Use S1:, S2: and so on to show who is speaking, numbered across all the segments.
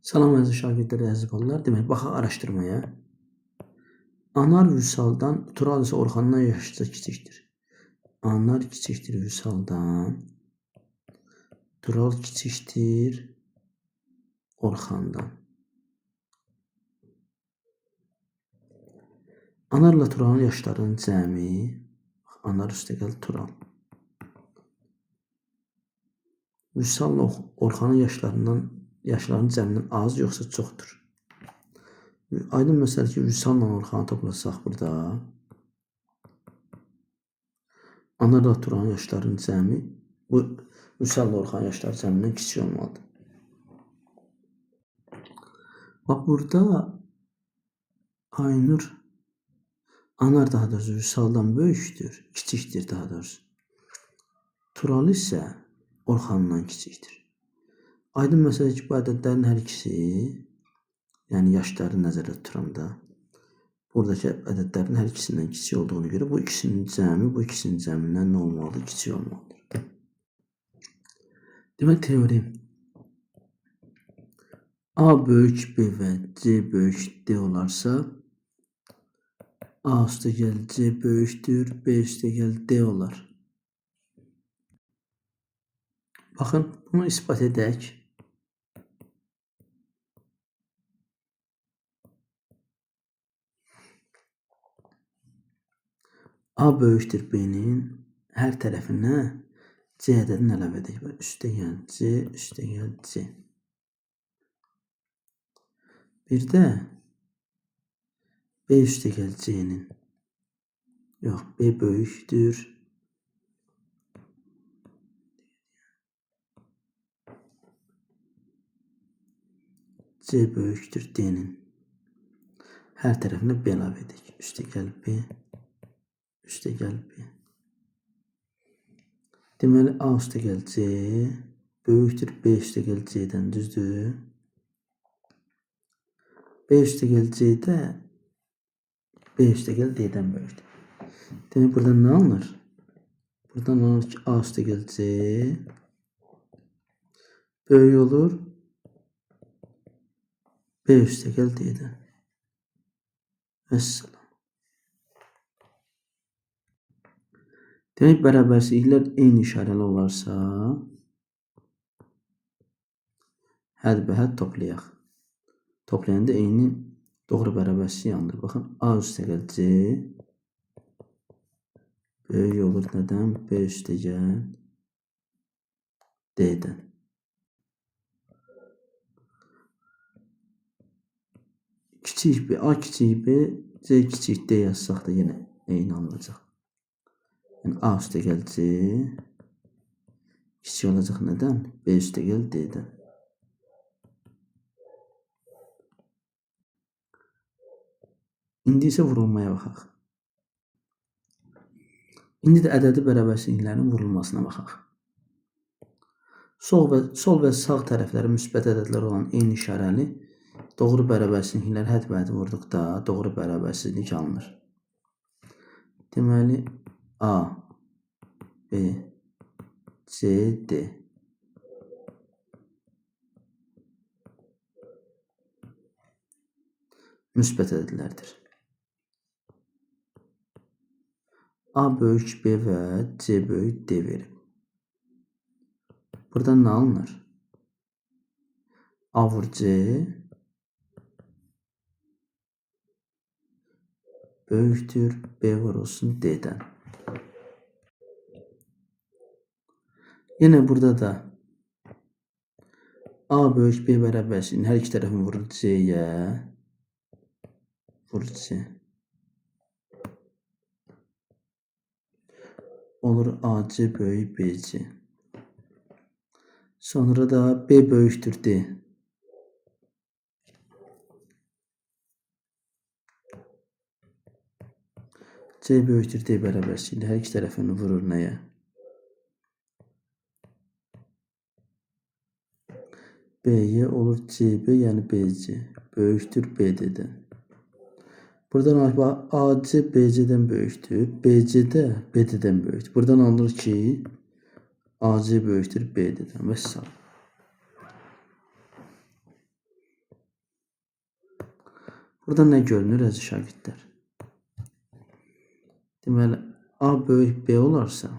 S1: Salam əziz şagirdlər, əziz balalar. Demək, baxaq araşdırmaya. Anar Vüsaldan, Tural isə Orxandan yaşca kiçikdir. Anar kiçikdir Vüsaldan, Tural kiçikdir Orxandan. Anarla Turalın yaşlarının cəmi, Anar üstəgəl Tural. Vüsalla Orxanın yaşlarının cəmindən az yoxsa çoxdur? Aydın məsələ ki, Vüsalla Orxanı toplasaq burada, Anarla Turalın yaşlarının cəmi bu Vüsalla Orxanın yaşları cəmindən kiçik olmalıdır. Bax, burada Aynur, Anar daha doğrusu Vüsaldan böyükdür, kiçikdir daha doğrusu. Tural isə Orxandan kiçikdir. Aydın məsələ ki, bu ədədlərin hər ikisi, yəni yaşlarını nəzərdə tuturam da, buradakı ədədlərin hər ikisindən kiçik olduğuna görə bu ikisinin cəmi, bu ikisinin cəmindən nə olmalıdır? Kiçik olmalıdır. Demək, teorem A böyük B və C böyük D olarsa, A üstəgəl C böyükdür, B üstəgəl D olar. Baxın, bunu isbat edək. A böyükdür B-nin hər tərəfinə C ədədini əlavə edək. Üstəgəl C, üstəgəl C. Bir də B üstəgəl C-nin. Yox, B böyükdür. C böyükdür D-nin. Hər tərəfinə B əlavə edək. Üstəgəl B, üstəgəl B. Deməli, A üstəgəl C böyükdür B üstəgəl C-dən, düzdür? B üstəgəl C-də B üstəgəl D-dən böyükdür. Demək, buradan nə alınır? Buradan alınır ki, A üstəgəl C böyük olur B üstəgəl D-dən. Vəssalam. Demək, bərabərsizliklər eyni işarəli olarsa, hədbəhəd toplayaq. Toplayanda eyni doğru bərabərsizlik alınır. Baxın, A üstəgəl C böyük olur nədən? B üstəgəl D-dən. Kiçik B, A kiçik B, C kiçik D yazsaq da yenə eyni alınacaq. Yəni, A üstəgəl C kiçik olacaq nədən? B üstəgəl D-dən. İndi isə vurulmaya baxaq. İndi də ədədi bərabərsizliklərin vurulmasına baxaq. Sol və sağ tərəfləri müsbət ədədlər olan eyni işarəli doğru bərabərsizlikləri hədbəhəd vurduqda doğru bərabərsizlik alınır. Deməli, A, B, C, D. Müsbət ədədlərdir. A böyük B və C böyük D verib. Buradan nə alınır? A vur C böyükdür B vurulsun D-dən. Yenə burada da A böyük B bərabərsizliyinin hər iki tərəfini vurur C-yə. Vurur C. Olur AC böyük BC. Sonra da B böyükdür D. C böyükdür D bərabərsizliyi hər iki tərəfini vurur nəyə? B-yə olur CB, yəni BC böyükdür BD-dən. Buradan AC BC-dən böyükdür, BC də BD-dən böyükdür. Buradan alınır ki, AC böyükdür BD-dən. Vəssalam. Burada nə görünür, əziz şagirdlər? Deməli, A böyük B olarsa,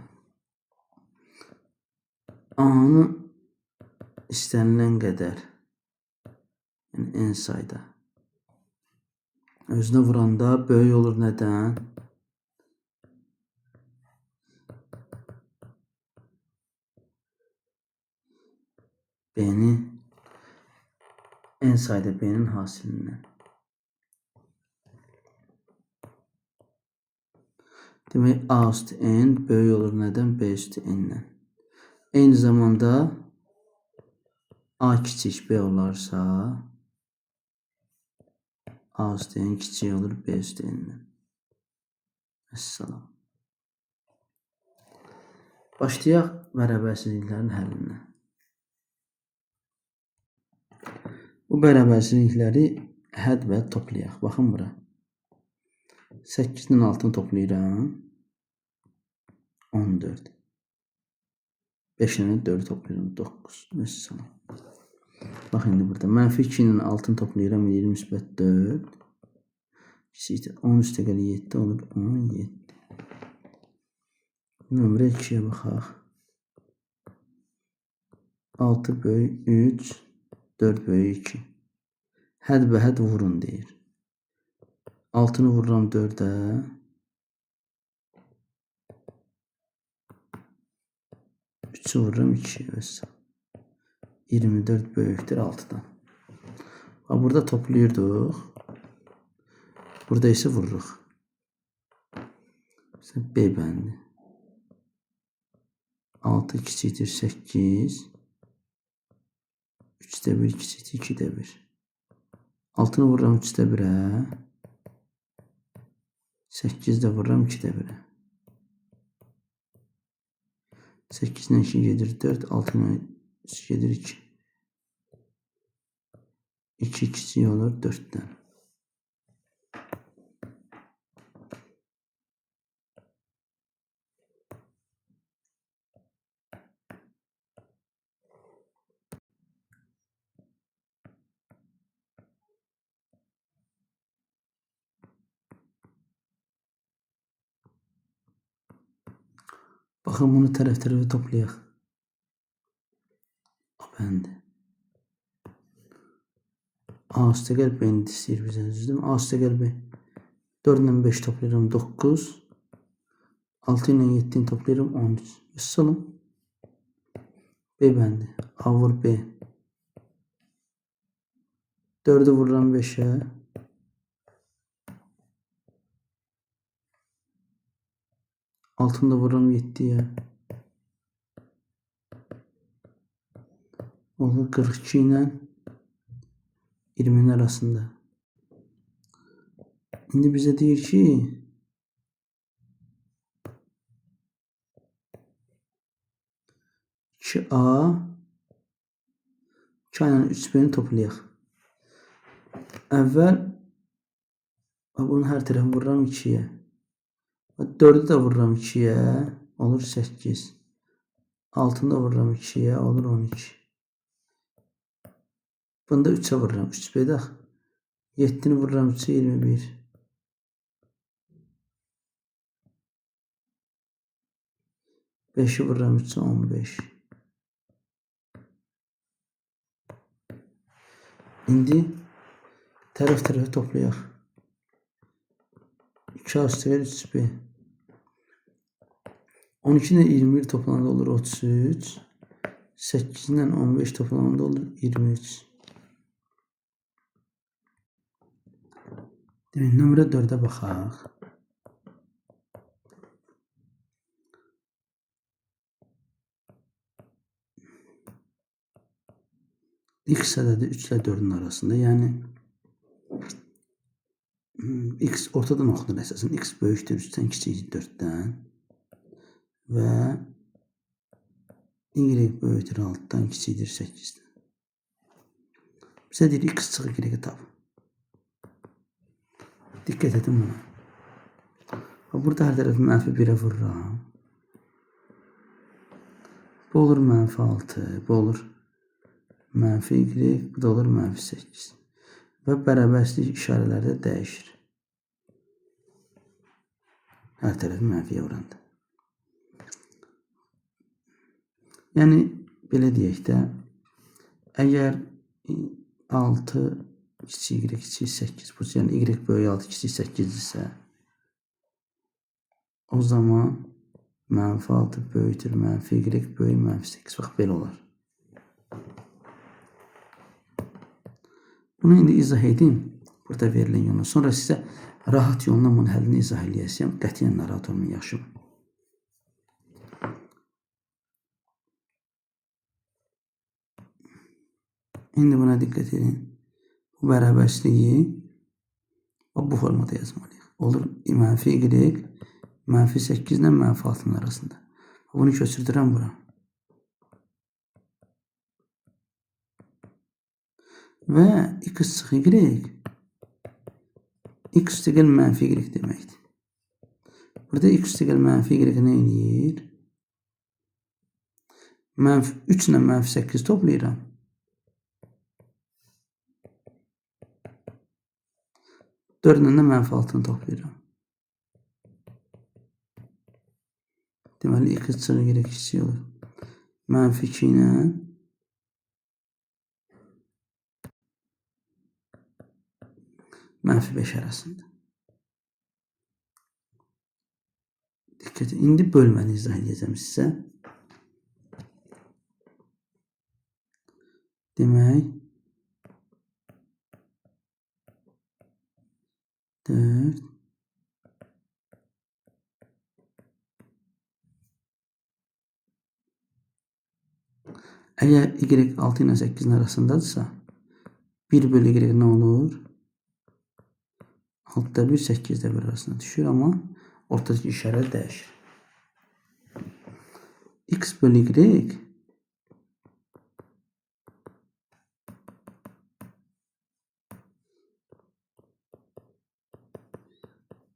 S1: A-nı istənilən qədər, yəni N sayda, özünə vuranda böyük olur nədən? B-ni, N sayda B-nin hasilindən. Demək, A üstü N böyük olur nədən? B üstü N-dən. Eyni zamanda A kiçik B olarsa, A üstü N kiçik olur B üstü N-dən. Əssalam. Başlayaq bərabərsizliklərin həllinə. Bu bərabərsizlikləri hədd-bədd toplayaq. Baxın bura. 8 ilə 6-nı toplayıram. 14. 5 ilə 4-ü toplayıram. 9. Məsələn. Bax indi burada. Mənfi 2 ilə 6-nı toplayıram. 20 müsbət 4. Kiçikdir. 10 üstə gəlir 7 olur. 17. Nömrə 2-yə baxaq. 6 böyük 3, 4 böyük 2. Hədd-bəhədd vurun deyir. 6-nı vururam 4-ə. 3-ü vururam 2-yə. 24 böyükdür 6-dan. Bax, burada toplayırdıq. Burada isə vururuq. Məsələn, B bəndi. 6 kiçikdir 8. 3-də 1 kiçikdir 2-də 1. 6-nı vururam 3-də 1-ə. 8-də vururam 2-də 1-ə. 8 ilə 2 gedir 4, 6 ilə 3 gedir 2. 2 kiçik olur 4-dən. Baxın, bunu tərəf tərəfə toplayaq. A bəndi. A üstəgəl B-ni istəyir bizə, düzdürmü? A üstəgəl B. 4 ilə 5 toplayıram, 9. 6 ilə 7-ni toplayıram, 13. Vəssalam. B bəndi. A vur B. 4-ü vururam 5-ə. 6-nı da vururam 7-yə. Olur 42 ilə 20-nin arasında. İndi bizə deyir ki, 2A 2A ilə 3B-ni toplayaq. Əvvəl bunu hər tərəfini vururam 2-yə. 4-ü də vururam 2-yə, olur 8. 6-nı da vururam 2-yə, olur 12. Bunu da 3-ə vururam, 3B də. 7-ni vururam 3-ə, 21. 5-i vururam 3-ə, 15. İndi tərəf tərəfə toplayaq. 2A üstəgəl 3B. 12 ilə 21 toplananda olur 33. 8 ilə 15 toplananda olur 23. Demək, nömrə 4-ə baxaq. X ədədi 3 ilə 4-ün arasında. Yəni, X ortadan oxunur əsasən. X böyükdür 3-dən, kiçikdir 4-dən. Və Y böyükdür 6-dan, kiçikdir 8-dən. Bizə deyir, X çıx Y-ə tap. Diqqət edin buna. Burada hər tərəfi mənfi 1-ə vururam. Bu olur mənfi 6, bu olur mənfi Y, bu da olur mənfi 8. Və bərabərsizlik işarələri də dəyişir. Hər tərəfi mənfiyə vuranda. Yəni, belə deyək də, əgər 6 kiçik y kiçik 8, bu, yəni y böyük 6 kiçik 8 isə, o zaman mənfi 6 böyükdür, mənfi y böyük mənfi 8. Bax, belə olar. Bunu indi izah edeyim burada verilən yolla. Sonra sizə rahat yolla bunun həllini izah eləyəcəyəm. Qətiyyən narahat olmayın, yaxşı mı? İndi buna diqqət edin. Bu bərabərsizliyi bu formada yazmalıyıq. Olur mənfi y, mənfi 8 ilə mənfi 6-nın arasında. Bunu köçürdürəm bura. Və x çıx y, x üstəgəl mənfi y deməkdir. Burada x üstəgəl mənfi y nə eləyir? Mənfi 3 ilə mənfi 8 toplayıram. 4 ilə də mənfi 6-nı toplayıram. Deməli, x çıx y kiçik olur. Mənfi 2 ilə mənfi 5 arasında. Diqqət edin. İndi bölməni izah edəcəm sizə. Demək, 4 əgər y 6 ilə 8-in arasındadırsa, 1 bölü y nə olur? 6-da 1, 8-də 1 arasında düşür, amma ortadakı işarə dəyişir. X bölü y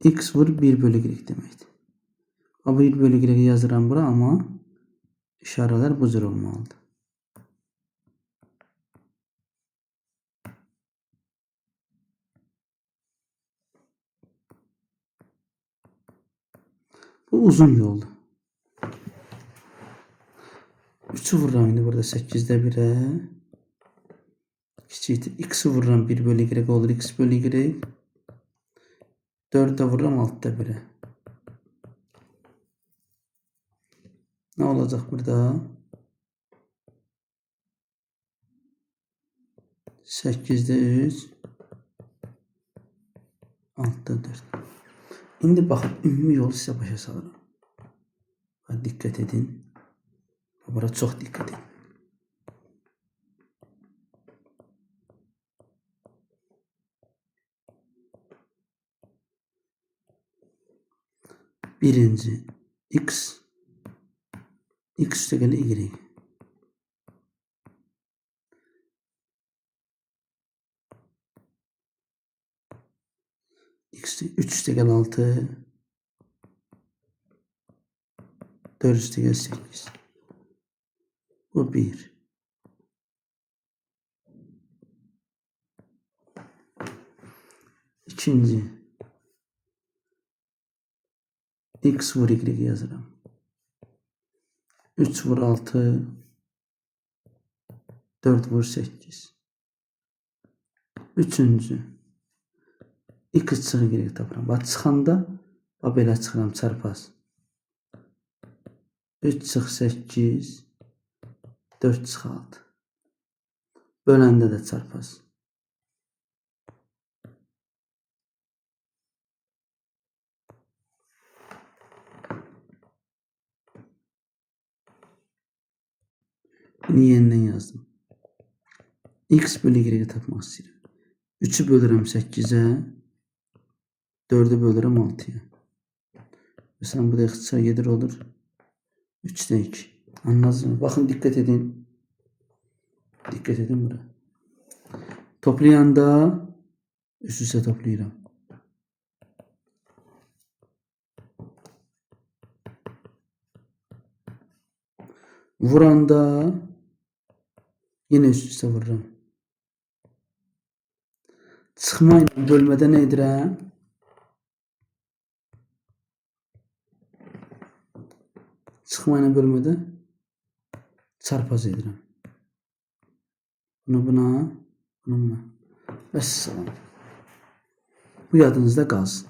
S1: x vur 1 bölü y deməkdir. 1 bölü y yazıram bura, amma işarələr bu cür olmalıdır. Bu uzun yoldur. 3-ü vururam indi burada 8-də 1-ə. Kiçikdir. X-i vururam 1 bölü y olur. X bölü y. 4-də vururam 6-da 1-ə. Nə olacaq burada? 8-də 3, 6-da 4. İndi baxın, ümumi yolu sizə başa salıram. Diqqət edin. Bura çox diqqət edin. Birinci, x, x üstəgəl y. X 3 üstəgəl 6, 4 üstəgəl 8. Bu 1. İkinci, x vur y yazıram. 3 vur 6, 4 vur 8. Üçüncü, x çıx y tapıram. Bax, çıxanda bax, belə çıxıram çarpaz. 3 çıx 8, 4 çıx 6. Böləndə də çarpaz. Bunu yenidən yazdım. X bölü y tapmaq istəyirəm. 3-ü bölürəm 8-ə, 4-ü bölürəm 6-ya. Məsələn, bu da ixtisar gedir olur. 3-də 2. Anladınız mı? Baxın, diqqət edin. Diqqət edin bura. Toplayanda üst-üstə toplayıram. Vuranda yenə üst-üstə vururam. Çıxma ilə bölmədə nə edirəm? Çıxma ilə bölmədə çarpaz edirəm. Bunu buna, bunu buna. Vəssalam. Bu yadınızda qalsın.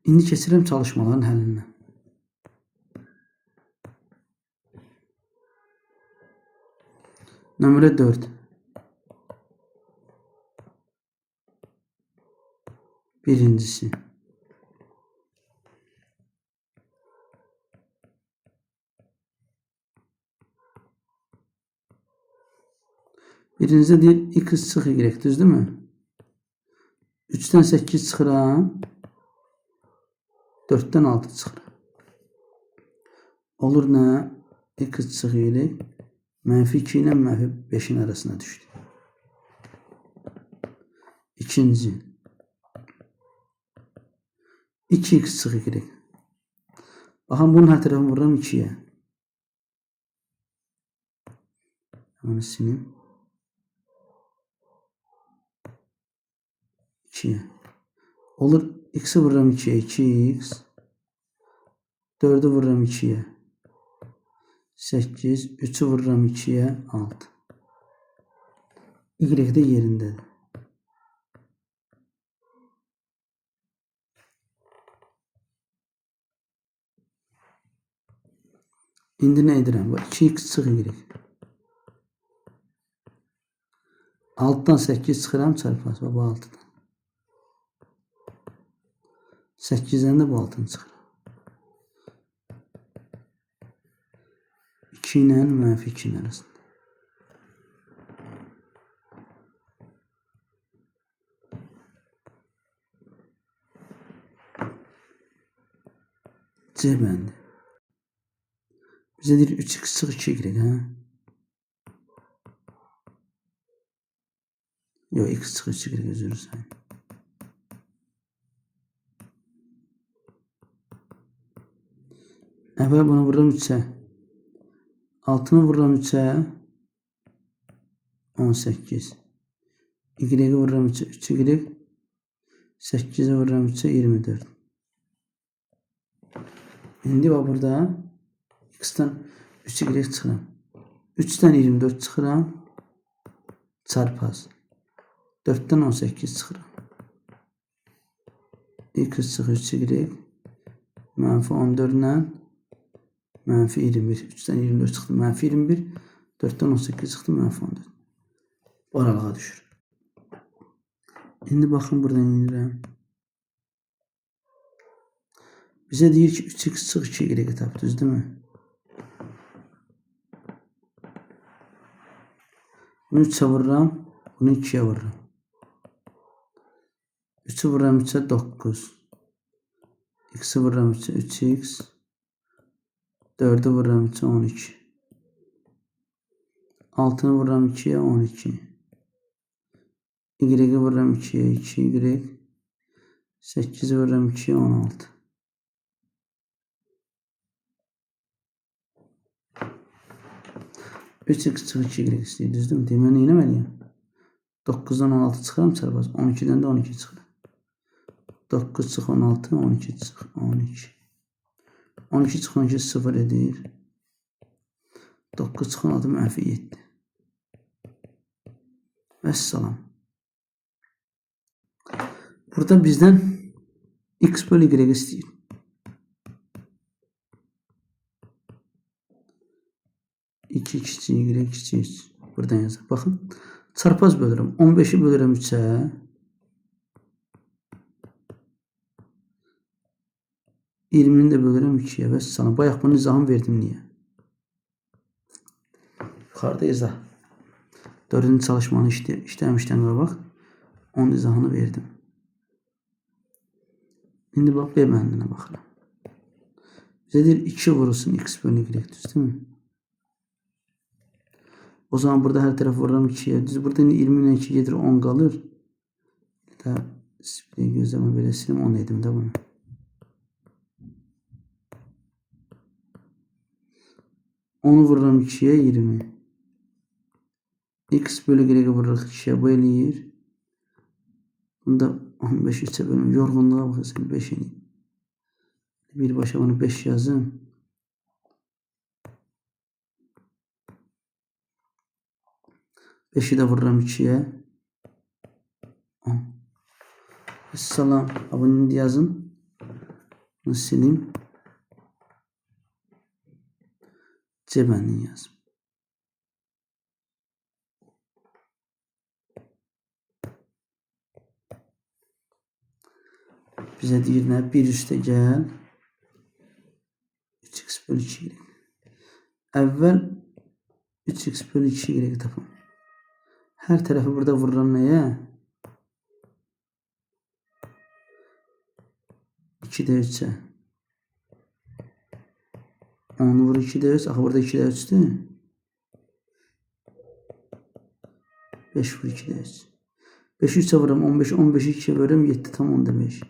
S1: İndi keçirəm çalışmaların həllinə. Nömrə 4. Birincisi. Birincide deyir x çıx y, düz değil mi? 3-dən 8 çıxıram. 4-dən 6 çıxıram. Olur nə? X çıx y mənfi 2 ilə mənfi 5-in arasına düşdü. İkinci. 2x çıx y. Baxın, bunun hər tərəfini vururam 2-yə. Bunu silim. 2'ye. Olur x'i vururam 2'ye 2x. 4'ü vururam 2'ye 8. 3'ü vururam 2'ye 6. Y de yerindedir. İndi nə edirəm? 2x çıx y. 6-dan 8 çıxıram çarpaz. Bu 6-dan. 8-dən də bu 6-nı çıxıram. 2 ilə mənfi 2-nin arasında. C bəndi. Bizə deyir 3x çıx 2y, hə? Yox, x çıx 3y, özür istəyirəm. Əvvəl bunu vururam 3-ə. 6-nı vururam 3-ə. 18. Y-i vururam 3-ə. 3y. 8-i vururam 3-ə. 24. İndi bax burada x-dən 3y çıxıram. 3-dən 24 çıxıram. Çarpaz. 4-dən 18 çıxıram. X çıx 3y. Mənfi 14 ilə mənfi 21. 3-dən 24 çıxdı. Mənfi 21. 4-dən 18 çıxdı. Mənfi 14. Bu aralığa düşür. İndi baxın buradan inirəm. Bizə deyir ki 3x çıx 2y tap. Düz değil mi? Bunu 3'e vururam. Bunu 2'ye vururam. 3'ü vururam 3'e 9. X'i vururam 3'e 3x. 4'ü vururam 3'e 12. 6'nı vururam 2'ye 12. Y-i vururam 2'ye 2y. 8'i vururam 2'ye 16. 3x çıx 2y istəyir, düz değil mi? Demək, nə eləməliyəm? 9-dan 16 çıxıram çarpaz. 12-dən də 12 çıxıram. 9 çıx 16, 12 çıx 12. 12 çıx 12 0 edir. 9 çıx 16 mənfi 7. Vəssalam. Burada bizdən x bölü y istəyir. 2 kiçik y kiçik 3. Buradan yazaq. Baxın. Çarpaz bölürəm. 15-i bölürəm 3-ə. 20-ni də bölürəm 2-yə. Vəssalam. Bayaq bunun izahını verdim niyə? Yuxarıda izah. 4-cü çalışmanı işləmişdən qabaq onun izahını verdim. İndi bax B bəndinə baxıram. Bizə deyir 2 vurulsun x bölü y, düz değil mi? O zaman burada hər tərəf vururam 2-yə. Düz burada indi 20 ilə 2 gedir 10 qalır. Bir də gözləmə belə silim 10 edim də bunu. 10-u vururam 2-yə 20. X bölü y vururuq 2-yə bu eləyir. Bunu da 15 3'e bölüm. Yorğunluğa baxırsan 5 eləyim. Birbaşa bunu 5 yazım. 5'i də vururam 2'ye. 10. Əssalam. Bunu indi yazın. Bunu silim. C bəndini yazım. Bizə deyir nə? 1 üstə gəl. 3x bölü 2y. Əvvəl 3x bölü 2y tapam. Hər tərəfi burada vururam nəyə? 2 də 3-ə. 10 vur 2 də 3. Axı burada 2 də 3-dür. 5 vur 2 də 3. 5-i 3-ə vururam 15. 15-i 2-yə bölürəm 7,5.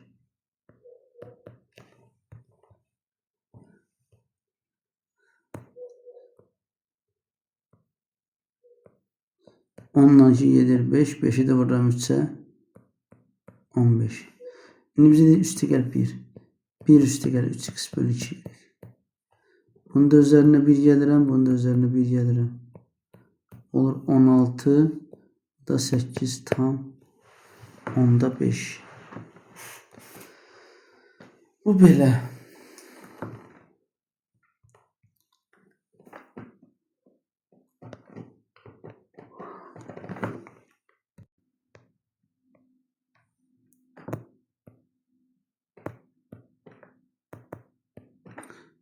S1: 10'dan 2 gedir 5. 5'i de vururam 3'e. 15. İndi bizə deyir üstə gəl 1. 1 üstə gəl 3x bölü 2. Bunun da üzərinə 1 gəlirəm. Bunun da üzərinə 1 gəlirəm. Olur 16. Bu da 8 tam. Onda 5. Bu belə.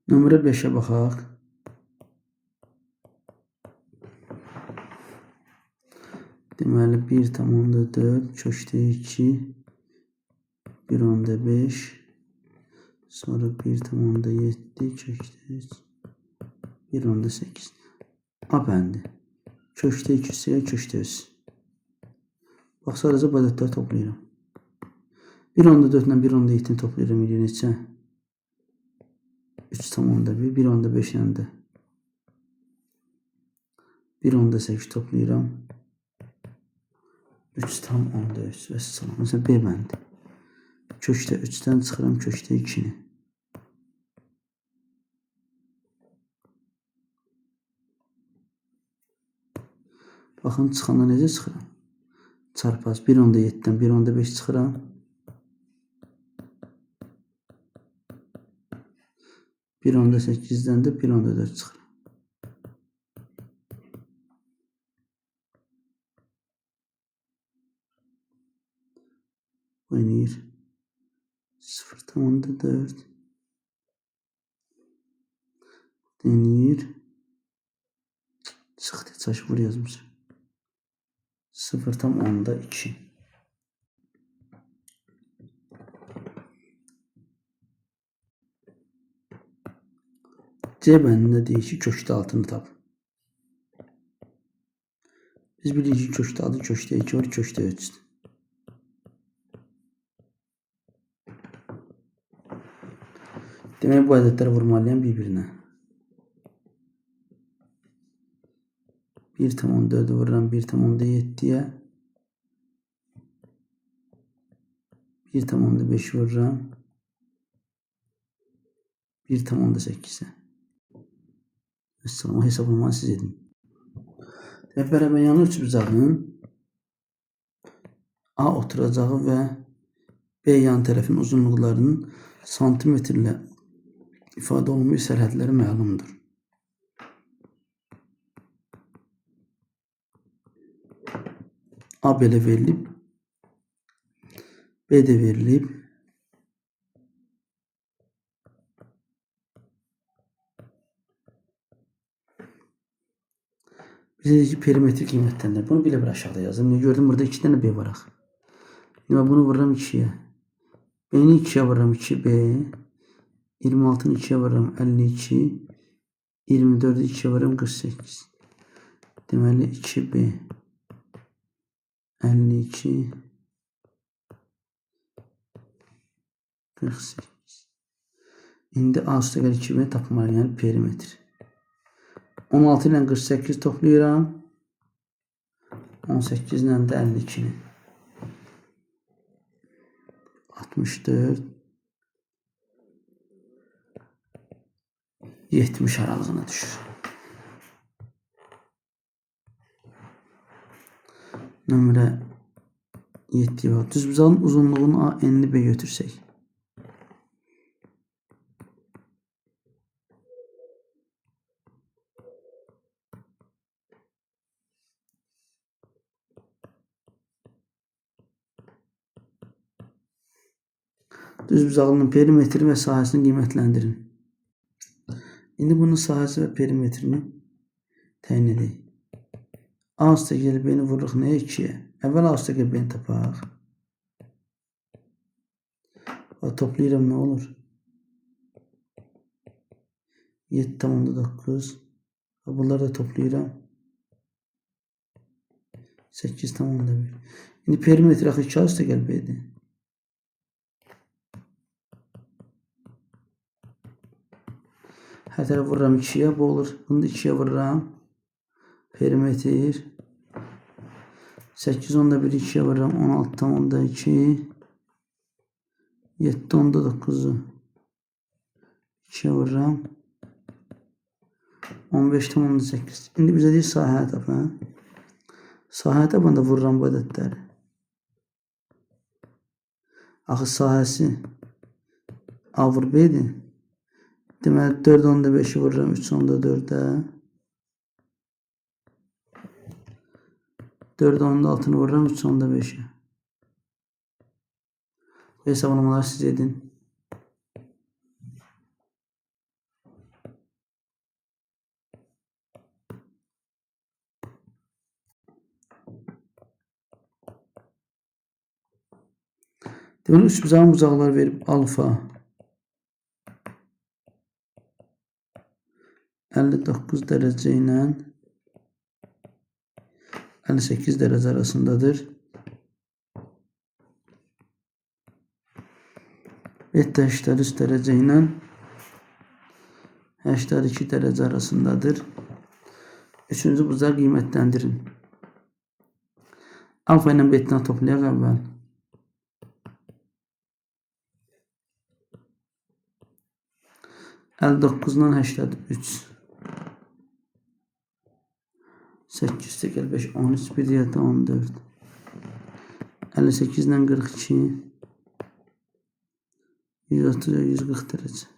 S1: Nömrə 5-ə baxaq. Deməli 1,4 kökdə 2 1,5 sonra 1,7 kökdə 3 1,8. A bəndi. Kökdə 2 üstə kökdə 3. Bax, sadəcə bu ədədləri toplayıram. 1,4 ilə 1,7-ni toplayıram. Eləyir neçə? 3,1, 1,5 ilə də 1,8 toplayıram. 3,3. Vəssalam. Məsələn, B bəndi. Kökdə 3-dən çıxıram kökdə 2-ni. Baxın, çıxanda necə çıxıram? Çarpaz 1,7-dən 1,5 çıxıram. 1,8-dən də 1,4 çıxıram. Bu eləyir 0,4. Denir. Çıxdı, çaşı vur yazmışam. 0,2. C bəndində deyir ki, kökdə altını tap. Biz bilirik ki, kökdə altı, kökdə 2 var, kökdə 3. Demək, bu ədədləri vurmalıyam bir-birinə. 1,4 vururam 1,7-yə. 1,5 vururam 1,8-ə. Vəssalam, o hesablamanı siz edin. Demək, bərabəryanlı üçbucağın A oturacağı və B yan tərəfin uzunluqlarının santimetrlə ifadə olunmuş sərhədləri məlumdur. A belə verilib, B də verilib. Bizə deyir ki, perimetri qiymətləndir. Bunu belə bir aşağıda yazdım. Niyə gördüm? Burada 2 dənə B var axı. İndi mən bunu vururam 2-yə. B-ni 2-yə vururam 2B. 26-nı 2-yə vururam 52. 24-ü 2-yə vururam 48. Deməli 2B 52 48. İndi A üstə gəl 2B tapmalıyam, yəni perimetr. 16 ilə 48 toplayıram. 18 ilə də 52-ni. 64, 70 aralığına düşür. Nömrə 7 var. Düzbucağın uzunluğunu A, N-ni B götürsək. Düzbucağının perimetri və sahəsini qiymətləndirin. İndi bunun sahəsi və perimetrini təyin edək. A üstə gəlib B-ni vururuq nəyə? 2-yə. Əvvəl A üstə gəlib B-ni tapaq. Toplayıram, nə olur? 7,9. Bunları da toplayıram. 8,1. İndi perimetr axı 2 A üstə gəlib B-dir. Hər tərəf vururam 2-yə, bu olur. Bunu da 2-yə vururam. Perimetr 8,1 2-yə vururam. 16,2. 7,9-u 2-yə vururam. 15,8. İndi bizə deyir sahə tapın. Sahə tapanda vururam bu ədədləri. Axı sahəsi A vur B-dir. Deməli 4,5-i vururam 3,4-ə. 4,6-nı vururam 3,5-ə. Bu hesablamaları siz edin. Deməli, üçbucağın bucaqları verib alfa 59 dərəcə ilə 58 dərəcə arasındadır. Beta 83 dərəcə ilə 82 dərəcə arasındadır. Üçüncü bucağı qiymətləndirin. Alfa ilə beta'nı toplayaq əvvəl. 59-dan 83. 8,5, 13, 1, 7, 14. 58-dən 42. 130, 140 dərəcə.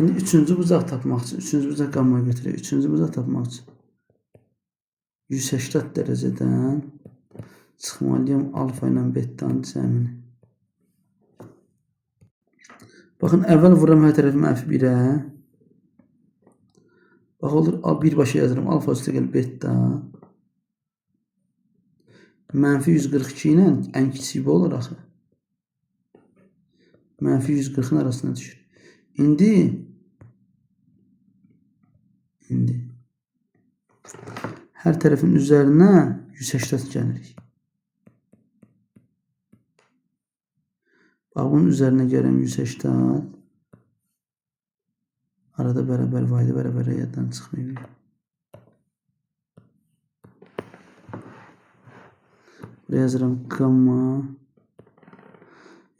S1: İndi üçüncü bucaq tapmaq üçün, üçüncü bucaq qamma götürək. Üçüncü bucaq tapmaq üçün 180 dərəcədən çıxmalıyam alfa ilə beta'nın cəmini. Baxın, əvvəl vururam hər tərəfi mənfi 1-ə. Bax, olur, birbaşa yazıram. Alfa üstə gəl beta. Mənfi 142 ilə ən kiçik bu olur axı. Mənfi 140-ın arasına düşür. İndi hər tərəfin üzərinə 180 gəlirik. Bax, bunun üzərinə gələm 180. Arada bərabər vaydı, bərabərə yaddan çıxmayıb. Buraya yazıram qamma.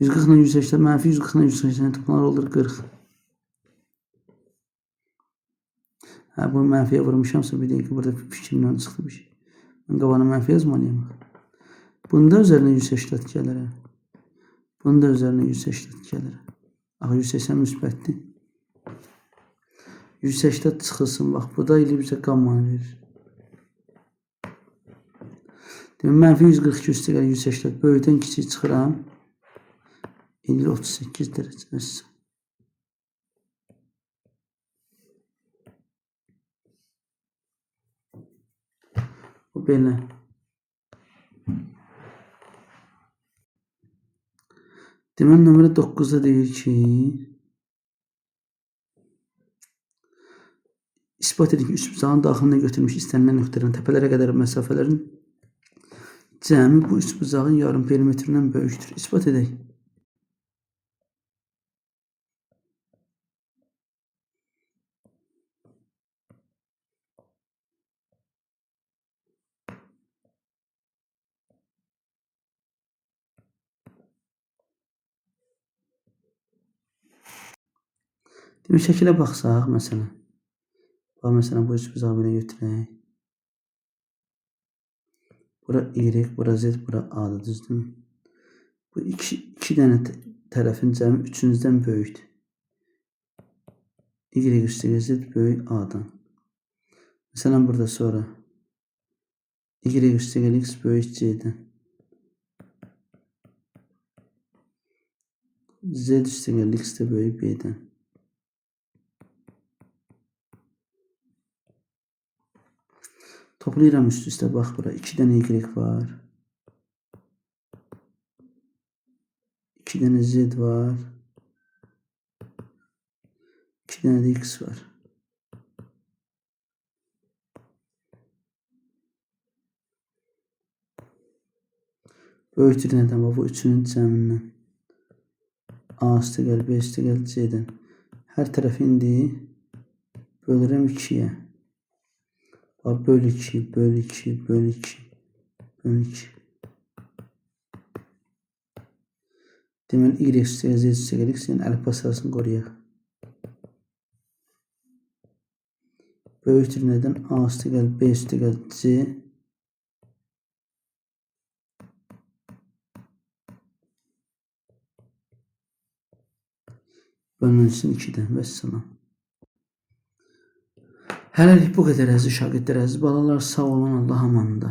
S1: 140 ilə 180, mənfi 140 ilə 180 toplanır olur 40. Hə, bu mənfiyə vurmuşamsa bir dəqiqə burada fikrimdən çıxdı bir şey. Mən qabağına mənfi yazmalıyam. Bunda üzərinə 180 gəlir. Bunda üzərinə 180 gəlir. Axı 180 müsbətdir. 180 çıxılsın. Bax, bu da elə bizə qammanı verir. Demək, mənfi 142 üstə gəlir 180. Böyükdən kiçik çıxıram. İndi 38 dərəcə. Bu belə. Deməli, nömrə 9-da deyir ki, isbat edin ki, üçbucağın daxilinə götürmüş istənilən nöqtələrin təpələrə qədər məsafələrin cəmi bu üçbucağın yarım perimetrindən böyükdür. İsbat edək. Demək, şəkilə baxsaq, məsələn. Bax, məsələn, bu üçbucağı belə götürək. Bura Y, bura Z, bura A-dır, düzdürmü? Bu iki dənə tərəfin cəmi üçüncüdən böyükdür. Y üstəgəl Z böyük A-dan. Məsələn, burada sonra Y üstəgəl X böyük C-dən. Z üstəgəl X də böyük B-dən. Toplayıram üst-üstə, bax bura. 2 dənə Y var. 2 dənə Z var. 2 dənə də X var. Böyükdür nədən? Bax, bu üçünün cəmindən. A üstəgəl, B üstəgəl, C-dən. Hər tərəfi indi bölürəm 2-yə. Bax, böl 2, böl 2, böl 2, böl 2. Deməli, Y üstəgəl, Z üstəgəl, X, yəni əlifba sırasını qoruyaq. Böyükdür nədən? A üstəgəl, B üstəgəl, C. Bölünsün 2-dən. Vəssalam. Hələlik bu qədər əziz şagirdlər, əziz balalar. Sağ olun, Allah amanında.